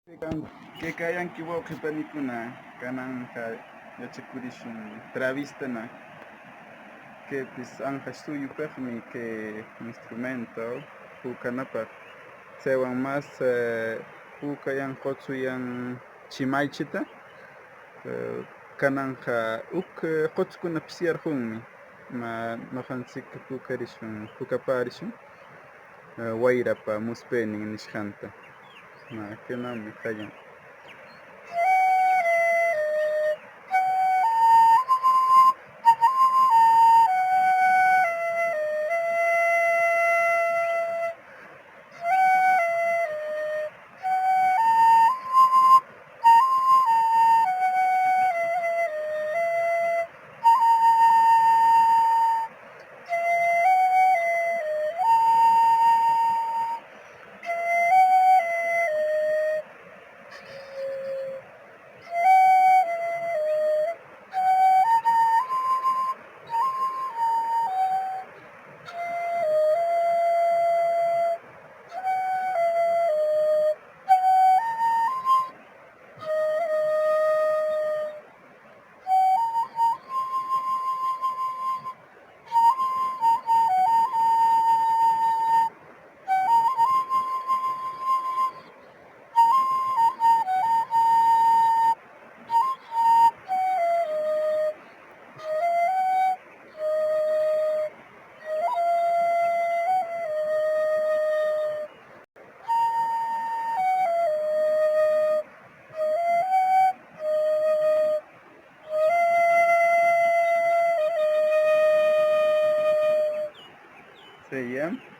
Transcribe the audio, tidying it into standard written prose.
Këkäyanki wawqi panikuna, kananqa yachakurishun travistana, këpis Anqash suyupaqmi kë instrumento pukanapaq, tsëwan mas pukayan qotsuyan chimaychita, kananqa huk qotsukunapis yarqunmi, ma noqantsik pukarishun pukaparishun wayrapa muspënin nishqanta, ma kënawmi qallan. Tsëya.